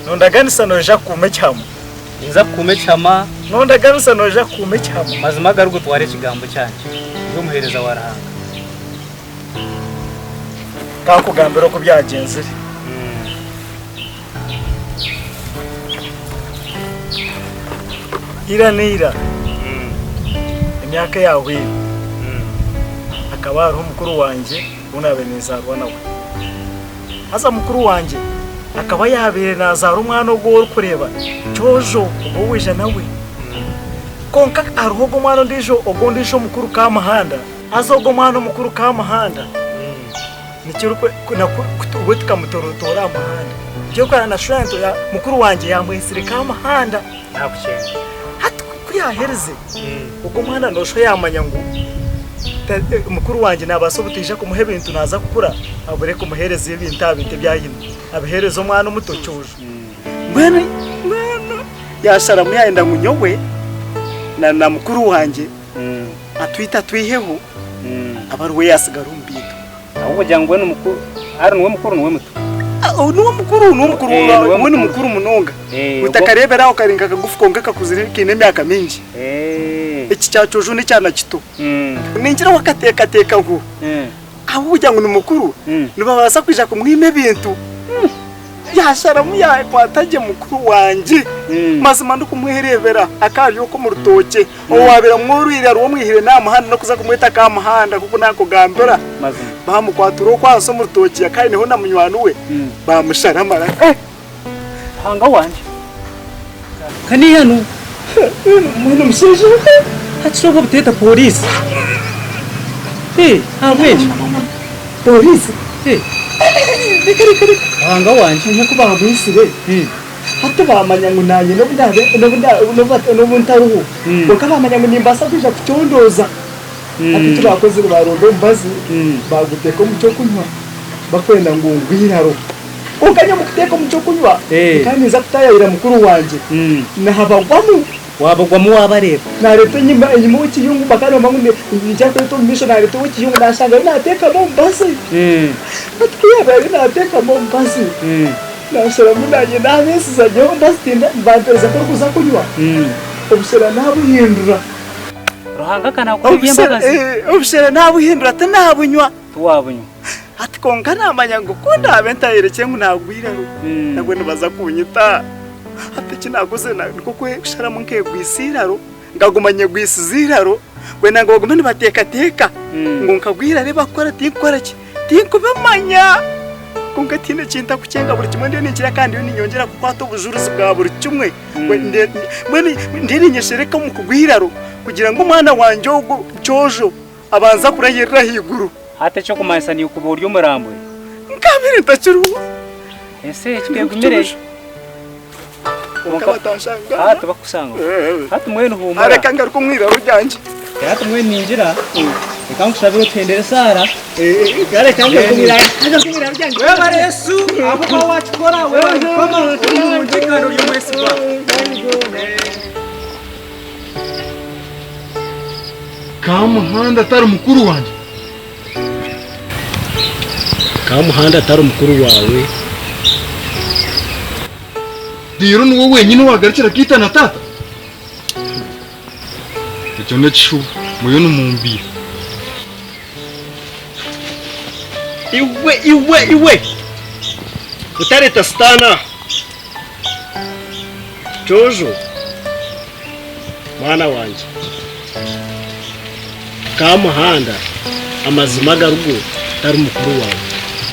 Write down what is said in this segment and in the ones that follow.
Nondaganisa noija kukuuma ekihama. Ninza kukuuma ekihama. Nondaganisa noija kukuuma ekihama. Mazima agarigo twara ekigambo kyangye. Ndi omuheereza wa Ruhanga. Ka nkugambire oku byagyenzire. Ira n'ira, emyaka eyahweire, hakaba hariho mukuru wangye ou naabaire ninzaarwa nawe. Haza mukuru wangye akaba yaabaire naazaara omwana ogu orikureeba Kyojo ogu ou waija nawe. Kwonka hariho ogu omwana ondiijo ogu ondiijo omukuru Kamuhanda. Haza ogwo omwana omukuru Kamuhanda nikyo we tukamutorotoora aha muhanda. Nikyo orikureeba na shwento mukuru wangye yaamwetsire Kamuhanda. Hati ku yaaherize, ogwo omwana nooshusha yaamanya ngu mukuru wangye naabaasa obutaija kumuha ebintu naaza kukura abure kumuheereza ebintu aha bintu ebi aine, abiheereze omwana omuto Kyojo. Mbwenu yaasharamu yaayenda ngu nyowe na mukuru wangye atwite atwiheho abe ariwe yaatsigara omu bintu. Ahabw'okugira ngu we ni mukuru, Aaron niwe mukuru niwe muto? Niwe mukuru, niwe mukuru, we ni mukuru munonga. Otakareebera aho kari nka kagufu kwonka kakuzire kaine emyaka mingi. Eki kya Kyojo n'ekyana kito. Ningira we akateekateeka ngu ahabw'okugira ngu ni mukuru, nibabaasa kwija kumwima ebintu. Yaasharamu yaakwata gye mukuru wangye. Mazima ndikumwereebera akaba ari okwo omu rutookye. Owaabaire amworoire ari omwihire n'aha muhanda n'okuza kumweta Kamuhanda nk'oku naakugambira. Baamukwatira okwo ahansi omu rutookye akaba aineho na munywani we, baamushara amaraka. Ruhanga wangye, ka n'eihano! Mbwenu omushaija ogwo. Hati shi obwo obuteeta pooriisi? Ahabw'enki? Pooriisi? Reka reka reka! Ruhanga wangye! Manya ku baamwitsire. Hati baamanya ngu naanye n'obu ndaabe n'obu ntariho, kwonka baamanya ngu nimbaasa kwija kucondooza. Hati eki baakozire baaronda omubazi baaguteeka omu ky'okunywa barikwenda ngu ngwe eiraro. Kwonka nyowe omu kuteeka omu ky'okunywa nkaba ninza kutaayaayira mukuru wangye, naabagwamu. Waabagwamu waabareeba. Naareeta enyima enyima ow'ekiyungu bakaba nibamanya ngu niinyija kureeta omu maisho naareeta ow'ekiyungu naashanga ariyo naateekamu omubazi. Hati ku yaabaire ariyo naateekamu omubazi. Naasharamu naanye naabeesiza nyowe mbazi tinda bampereza ku orikuza kunywa obushera naabuhindura. Ruhanga ka naakuha eby'embabazi. Obushera naabuhindura tinaabunywa. Tiwaabunywa. Hati kwonka naamanya ngu ku ndaabe ntayorekire ngu naagwa eiraro nabwo nibaza kunyita. Hati eki naakozire nikwo kusharamu nkeegwisa eiraro nkaguma nyegwisize eiraro kwenda ngu bagume nibateekateeka ngu nkagwa eiraro ebi barikukora tinkukora ki. Tinkubimanya, kwonka tihaine eki ntarikukyenga buri kimwe ndiyo ninkirya kandi ndiyo niinyongyera kukwata obujurizi bwa buri kimwe. Mbwenu ndiyo niinyeshereka omu kugwa eiraro kugira ngu omwana wangye ogwo Kyojo abanze akurahirire ahaiguru. Hati eky'okumanyisa niiwe kuba ori omurambwe? Nkabaire ntakiriho. Ensi egi ka egumire. Kwonka batanshanga. Haa tibakukushanga. Hati mbwenu huumura. Reka ngaruke omu iraro ryangye. Hati mbwenu ningira reka nkushabire otuhendere esaara. Reka ngaruke omu iraro ryangye. Webare Yesu ahabw'okuba wakikora. Webare Mukama ori murungi kandi ori omwesigwa. Kamuhanda tari mukuru wangye. Kamuhanda tari mukuru waawe. Reero niwe wenyine owagarukire akaita na taata? Ekyo n'ekishuba, muriyo nimumbiiha. Iwe, iwe, iwe! Otareeta sitaane aha. Kyojo, mwana wangye, Kamuhanda amazima agarigo tari mukuru waawe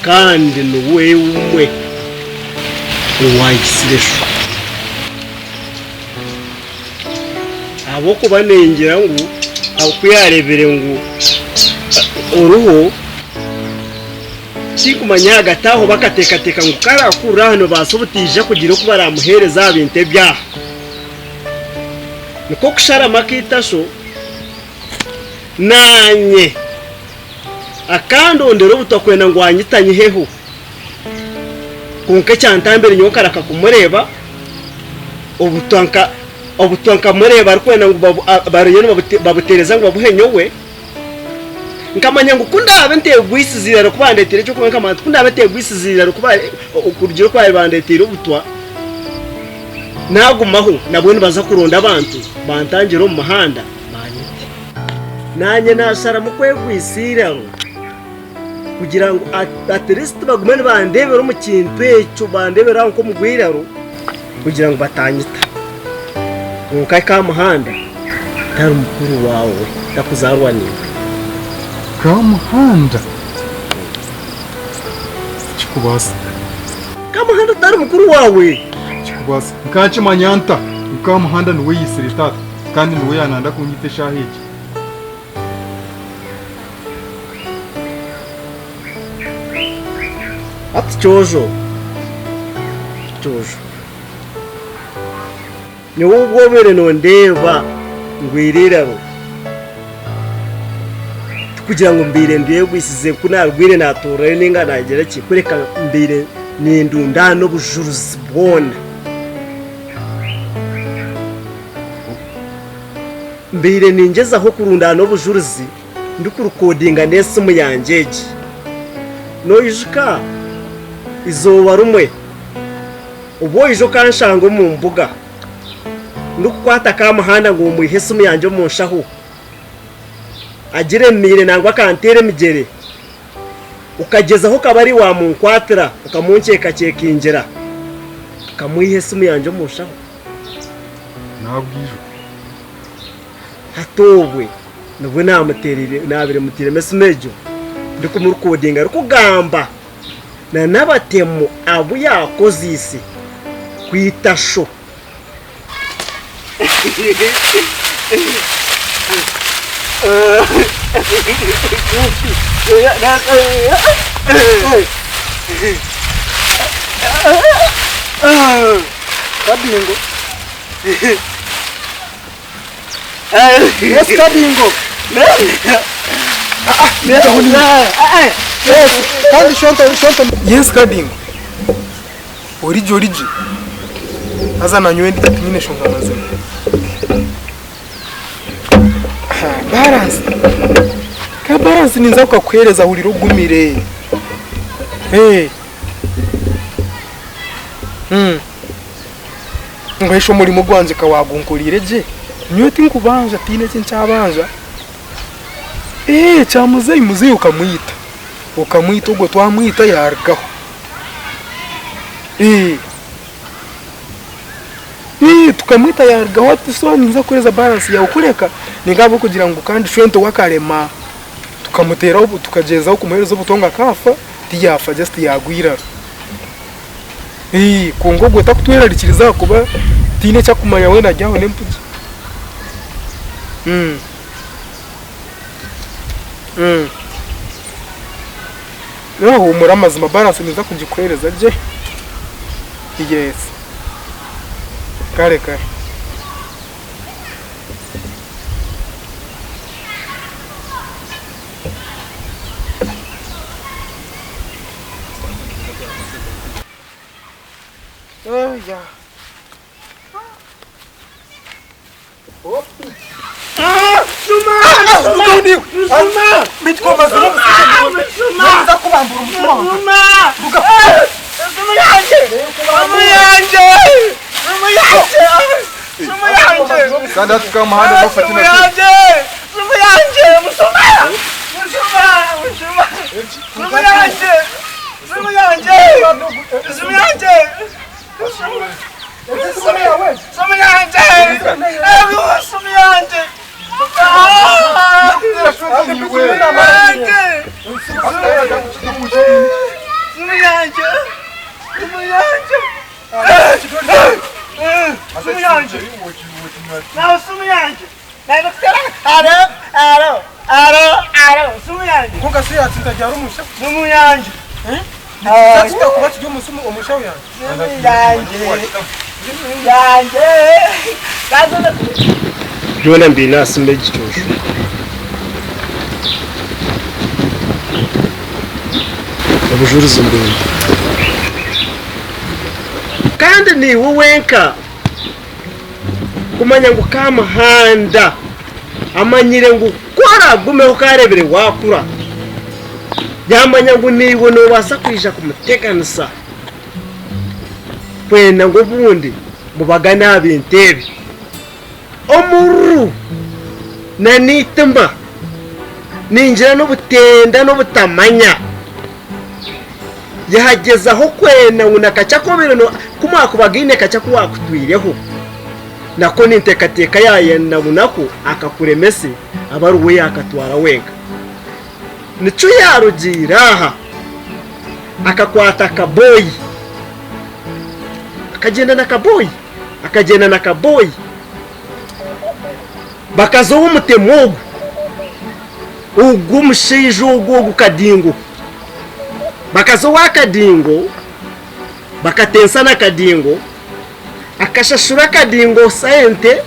kandi niwe omwe owaahikisire sho. Ahabw'okuba ningira ngu ku yaareebire ngu oriho, Tikumanya ahagati aho bakateekateeka ngu ku araakurira aha nibabaasa obutaija kugira oku baraamuheereza aha bintu eby'aha. Nikwo kusharamu akaita sho, naanye akandondera obutwa kwenda ngu anyite anyiheho. Kwonka ekyantambire nyowe nkareka kumureeba, obutwa nka obutwa nkamureeba arikwenda ngu bariyo nibabuteereza ngu babuhe nyowe. Nkamanya ngu ku ndaabe nteegwisize eiraro ku bandeeteire eky'okunywa, nkamanya nti ku ndaabe nteegwisize eiraro ku ba okurugiirira oku baabaire bandeeteire obutwa, Naagumaho nabwo nibaza kuronda abantu bantangire omu muhanda banyite. Naanye naasharamu kwegwisa eiraro kugira ngu at least bagume nibandeebera omu kintu ekyo, bandeebere aho nk'omu gw'eiraro kugira ngu batanyita. Kwonka Kamuhanda tari mukuru waawe, takuzaarwa naiwe. Kamuhanda? Tikikubaasika. Kamuhanda tari mukuru waawe? Tikikubaasika. Nkaakimanya nta ngu Kamuhanda niwe yaitsire taata kandi niwe yaananda kunyita eshaaha egi? Hati Kyojo, Kyojo, nyowe obu obaire nondeeba ngwire eiraro, tikugira ngu mbaire ndyegwisize ku naarugwire naatoorerayo nainga naagira ki, kureka mbaire nindundaana obujurizi bwona. Mbaire ningyezaho kurundaana obujurizi ndikurukodinga n'esimu yangye egi. Noijuka eizooba rimwe obu oija okanshanga omu mbuga ndikukwata Kamuhanda ngu mwihe esimu yangye omu nshaho agiremeire nangwa akanteera emigyere, okagyezaho okaba ari iwe waamunkwatira okamunkyekakyekingira nkamwiha esimu yangye omu nshaho? Naabwijuka. Hati obwe nibwo naamuteereire, naabaire mutairemu esimu egyo ndikumurukodinga arikugamba na n'abatemu abu yaakozeise kwita sho. Kabingo. Yes, Kabingo. Kandi shonto shonto. Yes Kabingo. Origye origye. Haza nanyowe ndi tinyine shonga mazima. Balance. Ka balance ninza kukakuhereza hurira ogumire. Hey. Mm. Ngu omurimo gwangye ka waagunkoriire gye, nyowe tinkubanja tihaine eki nkyabanja. Ee ekya muzeeyi, muzeeyi okamwita, okamwita ogwo twamwita yaarugaho. Ee, ee tukamwita yaarugaho hati so ninza kukuheereza balance yaawe kureka ninka ahabw'okugira ngu kandi shwente we akarema tukamuteeraho tukagyezaho kumuheereza obutwa ngu akaafa, tiyaafa just yaagwa eiraro. Kwonka ogwo takutwerarikiriza ahakuba tihaine eki arikumanya weena ari aho n'empugye. Huumura amazima balance ninza kugikuheereza gye. Yes. Kare kare. Kandi hati Kamuhanda nofa kina Kwonka shi yakintagyara omu nshaho? Nikyo kuba kiri omu nshaho yangye. Byona mbiine aha simu egi Joshua. Obujurizi mbwine. Kandi niiwe wenka kumanya ngu Kamuhanda amanyire ngu ku oraagumeho okaareebire waakura, yaamanya ngu naiwe noobaasa kwija kumuteganisa kwenda ngu obundi. Mubagane aha bintu ebi. Omururu na n'eitima ningira n'obutenda n'obutamanya. Yahagyezaho kwenda ngu na kakye aku obaire no ku mwakubagaine kakye aku waakutwireho, nako ninteekateeka yaayenda ngu nako akakuremese abe ari we yaakatwara wenka. Nikyo yaarugiire aha akakwata akaboyi, akagyenda na kaboyi, akagyenda na kaboyi, bakaza ow'omutemu ogu, ogu omushaija ogu ogu Kadingo. Bakaza owa Kadingo, bakatensa na Kadingo, akashashura Kadingo sente,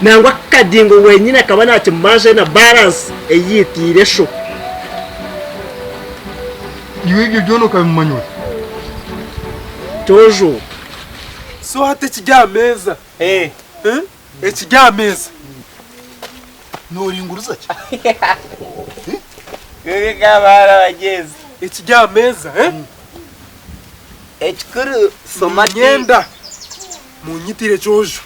nangwa Kadingo wenyine akaba nakimubanja na balance ei yaitiire sho. Iwe ebyo byona okabimanya ota? Kyojo. So hati ekiri aha meeza. Ekiri aha meeza. Nooringuriza ki? Ekiri aha meeza. Ekikuru soma ti. Niinyenda munyitire kyojo.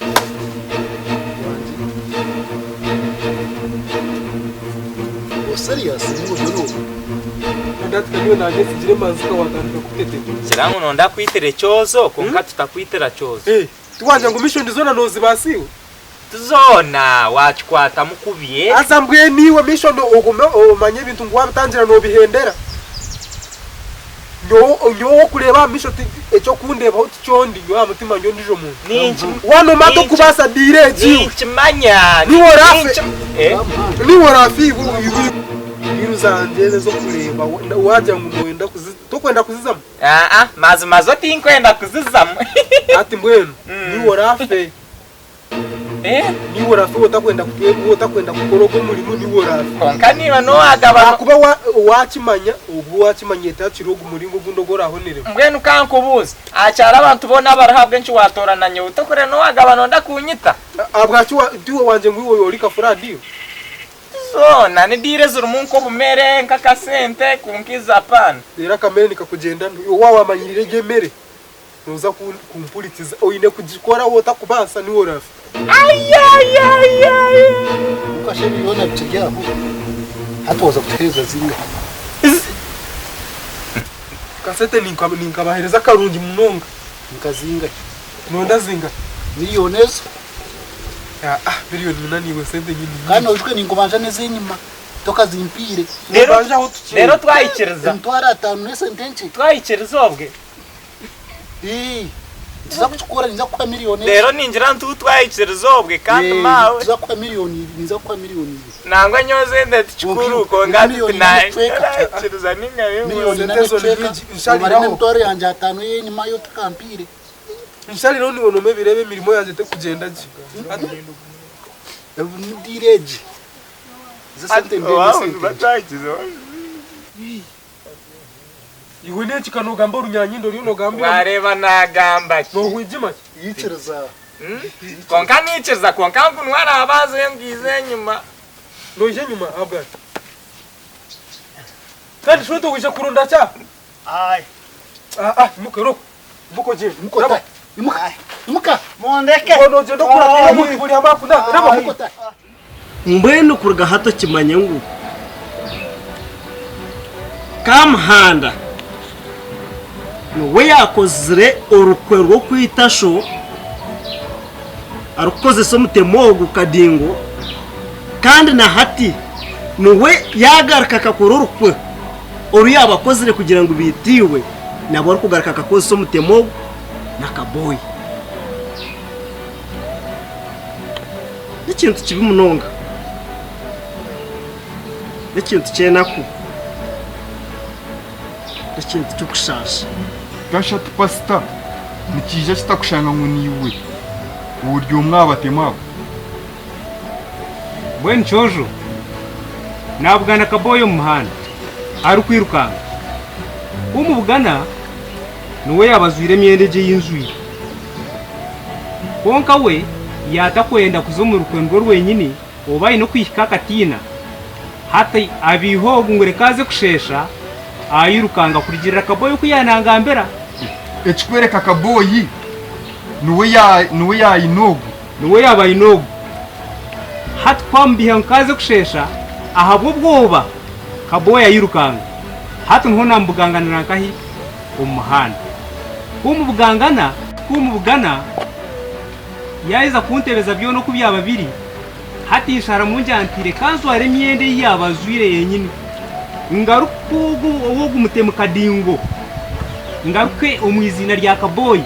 Ori serious ngu oriyo nooba? Kandi hati ka nyowe nangye nsigire emanzi ka waatandika kutetema. Gira ngu nonda kwitira ekyozo kwonka tutakwitira kyozo. Tiwagira ngu mission zoona noozibaasa iwe? Ti zoona, waakikwatamu kubi. Haza mbwenu iwe mission ogume omanye ebintu ngu waabitangira noobihendera. Nyowe nyowe okureeba aha misho ti eky'okundeebaho tikyo ndi, nyowe aha mutima ndi ondiijo muntu. Ninki Waanoma ninki tokubaasa diira egi iwe. ninkimanya Niiwe oraafe. ninki eh? Niiwe oraafe iwe iwe. Diiru zangye ezi ez'okureeba waagira ngu nooyenda kuzi tokwenda kuzizamu? Aa mazima zo tinkwenda kuzizamu. Hati mbwenu niiwe oraafe. Niiwe oraafe otakwenda otakwenda kukora ogwo murimo niiwe oraafe. Kwonka niiwe n'owagaba. Ahakuba wa waakimanya obwo waakimanya etakiri ogu muringo ogundi ogu oraahoneremu. Mbwenu ka nkubuuze, aha kyaro abantu boona abariho ahabw'enki waatoorana nyowe? Tokureba n'owagaba noonda kuunyita? Ahabwaki wa tiiwe wangye ngu iwe ori kafura aha diiru? Zoona ni diiru ezirimu nk'obumere, nk'akasente, kwonka izo apaana. Reero akamere nikakugyenda, iwe waaba waamanyiriire egyo emere. Noza kumpurikiza oine kugikora waaba otakubaasa niiwe oraafe. Kwonka shi ebi byona bikiri aho, hati waaza kutuheereza zingahi? Kasente ninkabaheereza karungi munonga. Nka zingahi? Noyenda zingahi? Miriyoni ezo. Aa miriyoni mina niiwe sente nyingi. Kandi noijuka ninkubanja n'ez'enyima tokazimpaire. Reero twahikiriza. Emitwaro ataano n'esente nkye. Twahikiriza obwe. Ii, Nituza kukikora, ninza kukuha miriyoni ezo. Reero ningira nti twahikiriza obwe kandi maawe. Nituza kukuha miriyoni ibiri, ninza kukuha miriyoni ibiri. Nangwa nyowe zente tikikuru kwonka hati tinahikiriza ninga bimwe. Miriyoni ina n'ekicweka, obare n'emitwaro yangye ataano ey'enyima ei otakampiire. Nshariraho niiwe nooma ebiro ebi emirimo yangye terikugyenda gye. Ni diiro egi. Ezi esente ndeebe esente nkye. Iwe n'enki ka noogamba orunyanyindo oriyo noogambira Waareeba naagamba ki? Noohwigima ki? Yikiriza. Kwonka naikiriza kwonka ngu niwe araabe aze ngu ize enyima. Noija enyima ahabwaki? Kandi shi oija kuronda ki aha? Aa, imuka irooko. Imuka ogyende. Imuka otahe. Imuka. Imuka. Mundeke. Noogyenda okuratira buri buri hamwe ahakunaka. Imuka otahe. Mbwenu kuruga hati okimanye ngu Kamuhanda niwe yaakozire orukwe rw'okwita sho arikukozesa omutemo ogu Kadingo kandi na hati niwe yaagaruka akakora orukwe oru yaaba akozire kugira ngu baitiirwe nabwo arikugaruka akakozesa omutemo ogu na Kaboyi. N'ekintu kibi munonga. N'ekintu ky'enaku. N'ekintu ky'okushaasha. Kasha ti pasita, nikiija kita kushanga ngu niiwe ori omwe aha batemu abo? Mbwenu Kyojo naabugana Kaboyi omu muhanda arikwirukanga. Ku mubugana niwe yaaba ajwaire emyenda egyo ei njwaire. Kwonka we yaatakwenda kuza omu rukwe nirwo rwenyini oba aine okwihika akatiina. Hati abeiha ogu ngu reka aze kusheesha, airukanga kurugirira Kaboyi oku yaanangambira. Ekikworeka Kaboyi Niwe ya niwe yaayine ogu. Niwe yaaba aine ogu. Hati ku amubiha ngu kaaze kusheesha, ahabw'obwoba Kaboyi ayirukanga. Hati niho naamubuganganira nkahi? Omu muhanda. Ku mubugangana, ku mubugana, yaaheza kuntebeza byona oku byaba biri, hati nsharamu ngira nti reka njware emyenda ei yaaba ajwaire yenyini, ngaruke ow'ogu mutemu kadingo, ngaruke omu iziina rya Kaboyi,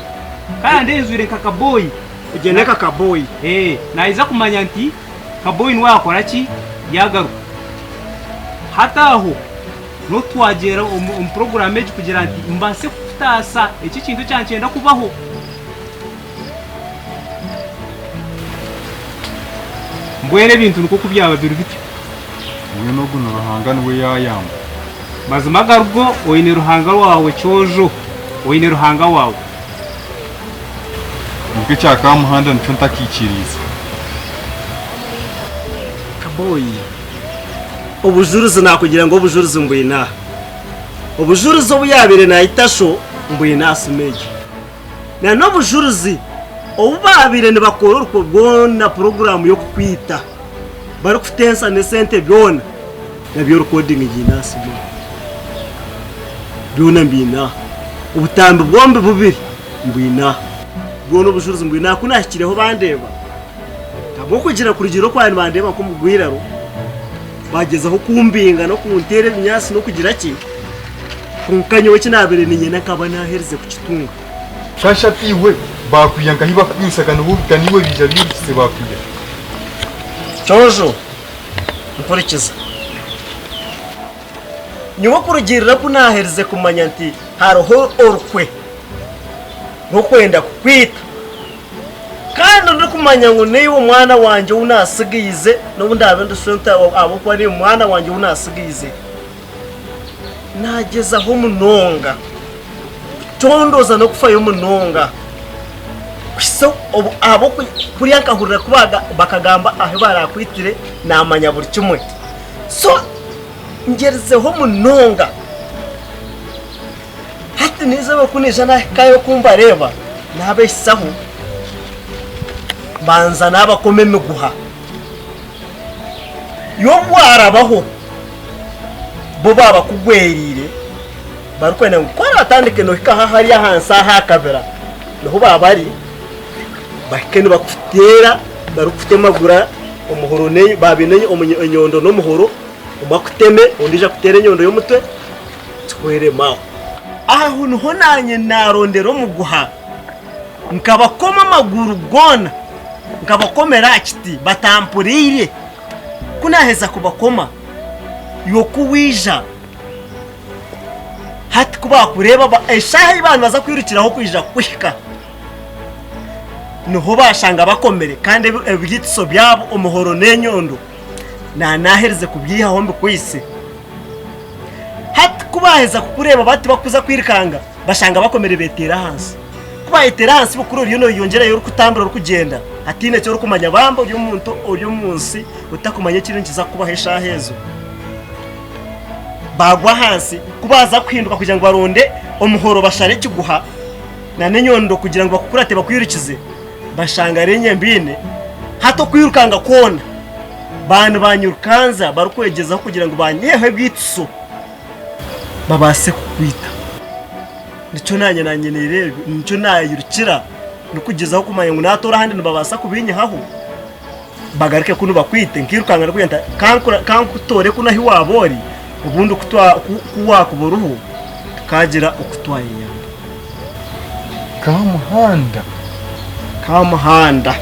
kandi njwaire nka Kaboyi. Ogyende nka Kaboyi. Ee, naija kumanya nti Kaboyi niwe yaakora ki? Yaagaruka. Hati aho niho twagyera omu puroguraamu egi kugira nti mbaase kukutaasa eki ekintu ekya nikyenda kubaho. Mbwenu ebintu nikwo ku byaba biri bityo. Mbwenu ogu ni Ruhanga niwe yaayamba. Mazima agarugo oine Ruhanga waawe Kyojo, oine Ruhanga waawe. Kwonka ekya Kamuhanda nikyo ntakiikiriize. Kaboyi, Obujurizi naakugira ngu obujurizi mbwine aha. Obujurizi obu yaabaire naayita sho mbwine aha simu egyo. Na n'obujurizi obu baabaire nibakora orukwe rwona puroguraamu y'okukwita barikutensa n'esente byona nabyo rikodingi ngiine aha simu aha. Byona mbiine aha. Obutambi bwombi bubiri mbwine aha. Bwona obujurizi mbwine aha. Ku naahikireho bandeeba, ahabw'okugira kurugiirira oku baabaire nibandeeba nk'omugwiraro, baagyezaho kumbinga n'okunteera ebinyaatsi n'okugira ki, kwonka nyowe eki naabaire niinyenda nkaba naaherize kukitunga. Shasha ati iwe baakwiha nkahi bakukwirusa nibo ka niiwe baija bairukise baakwiha. Kyojo, mpurikiza. Nyowe kurugiirira ku naaherize kumanya nti hariho orukwe rw'okwenda kukwita, kandi ndikumanya ngu naiwe omwana wangye ou naatsigaize, n'obu ndaabe ndi sente ahabw'okuba naiwe mwana wangye ou naatsigaize, naagyezaho munonga kucondooza n'okufayo munonga kuhitsya obu ahabw'oku kuriya nkahurira ku bakagamba ahu baraakwitire naamanya buri kimwe. So ngyerizeho munonga hati n'eizooba ku naija nahikayo ku mbareeba nabehisaho mbanza nabakoma emiguha yobu warabaho bo babakugweriire barikwenda ngu ku oratandike nohika hariya ahansi aha akabira niho baba bari bahike nibakuteera barikukutemagura omuhoro baaba baine enyondo n'omuhoro, omwe akuteme ondiijo akuteere enyondo y'omutwe kihweremu aho. Aho niho naanye naarondera omuguha nkabakoma amaguru goona, nkabakomera aha kiti batampuriire. Ku naaheza kubakoma, iwe ku waija, hati ku baakureeba eshaaha ei baabaire nibaza kwirukiraho kwija kukuhika, Niho baashanga bakomire, kandi ebiitiso byabo, omuhoro n'enyondo, naanaaherize kubyihaho mbikwaitse. Hati ku baaheza kukureeba bati bakuza kwirukanga, bashanga bakomire beeteera ahansi. Ku baayeteera ahansi bukuru oriyo nooyeyongyerayo orikutambura orikugyenda, hataine eki orikumanya. Bambi ori omuntu ori omu nsi otakumanya ekiriyo nikiza kukubaho eshaaha ezo. Baagwa ahansi, ku baaza kuhinduka kugira ngu baronde omuhoro bashare ekiguha, na n'enyondo kugira ngu bakukurate bakwirukize, bashanga ari enye mbiine. Hati okwirukanga kwona baaba nibanyirukanza barikwegyezaho kugira ngu banyiheho ebwitiso babaase kukwita. Nikyo naanye naanyeneire ebyo, nikyo naayirukira nikugyezaho kumanya ngu naatoora ahandi nibabaasa kubinyihaho bagaruke kunu bakwite. Nkairukanga ndikugira nti ka nkutoore kunu ahu waaba ori obundi ku waakuba oriho tukaagira oku twayeyamba. Kamuhanda. Kamuhanda.